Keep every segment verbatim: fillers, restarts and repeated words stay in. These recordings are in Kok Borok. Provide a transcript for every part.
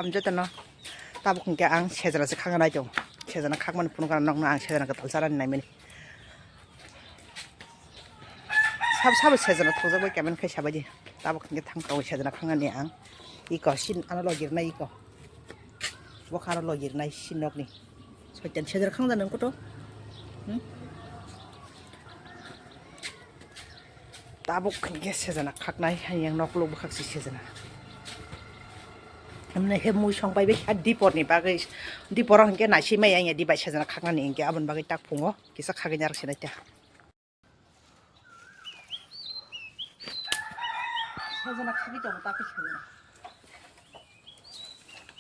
Am jotono tabuk hwnkhe ang sejana se khakna nai tongo. Sejana khakmani phunukha nokno ang sejana kwtal charani naimani. Sab sabo sejana thokjak bai comment khai sabaidi. Tabuk hwnkhe thang tongo sejana khaknani ang. Iko sin ano logirnai iko. Bokha ano logirnai sin nokni. Soitan sejana khakjak nang koto. Hmm? Tabuk hwnkhe sejana khaknai, hayang noklok bwkhak se sejana. Himne khe mui song pai bai kha dipor ni bagwi, dipor o hwnkhe naisik mai ya, ya dibai sejana khaknani hwnkhe aboni bagwi tak phungo kisa khagwi narwk se nai ta. Sejana khagwi tongo ta khe sejana.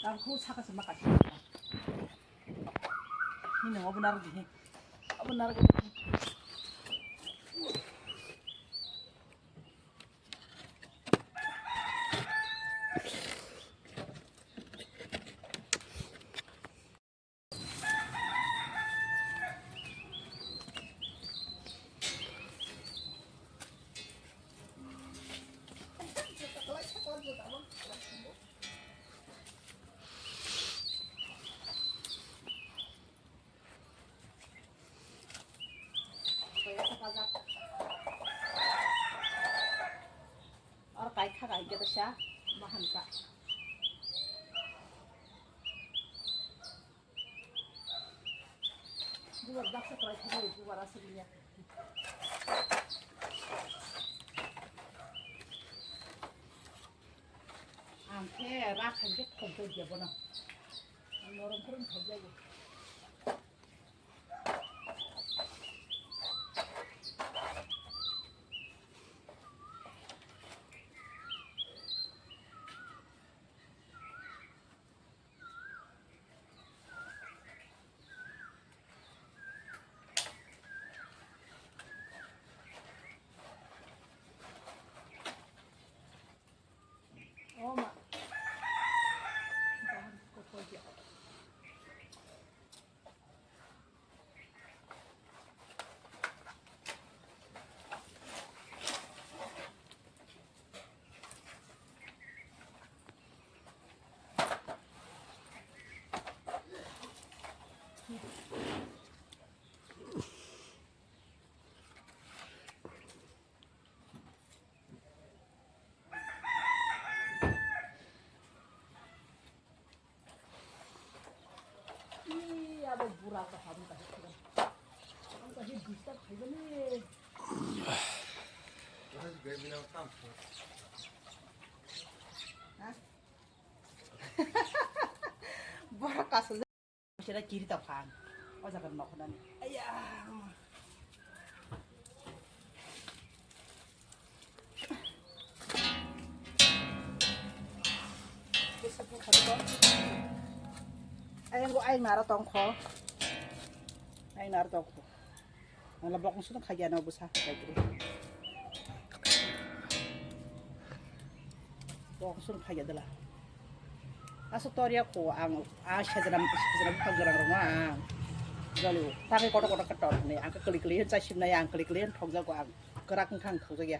Tabuk saka se ma kaisa. Hino obo narwk di. Obo narwk di. Oro kai kha kai khe sa ma han ka. Bubar baksa kwlai thangwi bubar aswk ya. Ang khe rak hai khe thok jai ya bono. Ang norom khorang thok jai. Ih, abo bura ko habun ka hit kan. Ang ka hit disturb khai bani. Ha? Bura ka sa. Sira kiri ta phan. O jaga nok nani. Aya. Ayang ko ayang naro tongkho. Ayang naro tongkho. Ang la bokong sung khaja na busa. Bokong sung khaja dala. Aso tor ya ko ang a sejana sejana buphang gwnang rok ang jalo ta khe kotor kotor khe tor hwnwi ang khe kwlwi kwlwi hwn chai simnai ang kwlwi kwlwi hwn thokjago ang kwrak wngkha ang thokjakya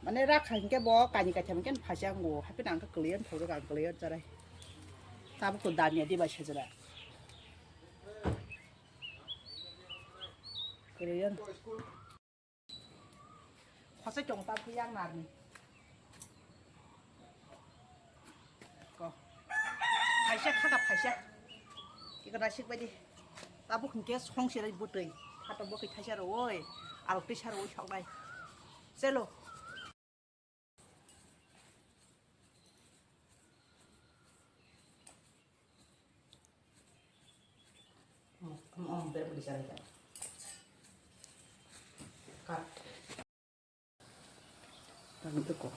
mane rakha hinkhe bo kainwi kaitham hinkhe phaisa wngo haphino ang khe kwlwi hwn thokjago ang kwlwi hwn charai tabuk to damya dibai sejana kwlwi hwn. Khosai chong ta phi yang narni. Ko. Phaisa khaka phaisa. Iko nasik bai di. Tabuk hingke song sirai butui. Khato bo khe thaisa ro oi. Arok tisa ro oi sok nai. Chelo. Kat. Tang toko.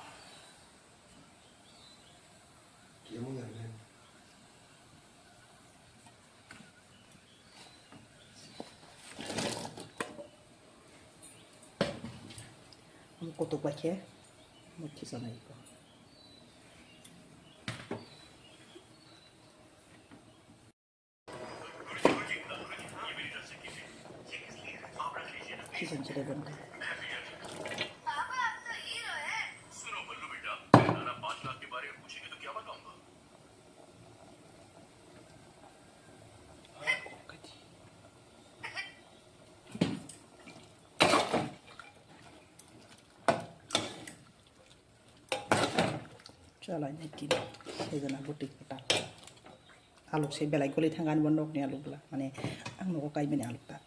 Ang kotok bai khe mukti sanai ko. Season chile bonta. पापा, अब तो हीरो है। सुनो बल्लू बेटा, मैं नाना पाँच लाख के बारे में पूछेंगे तो क्या बताऊंगा? Chalai nai kini sejana bwtwi kwtal. Aluk se belai goli thang ani bo nokni aluk bwla. Mane ang nogo kaimani aluk ta.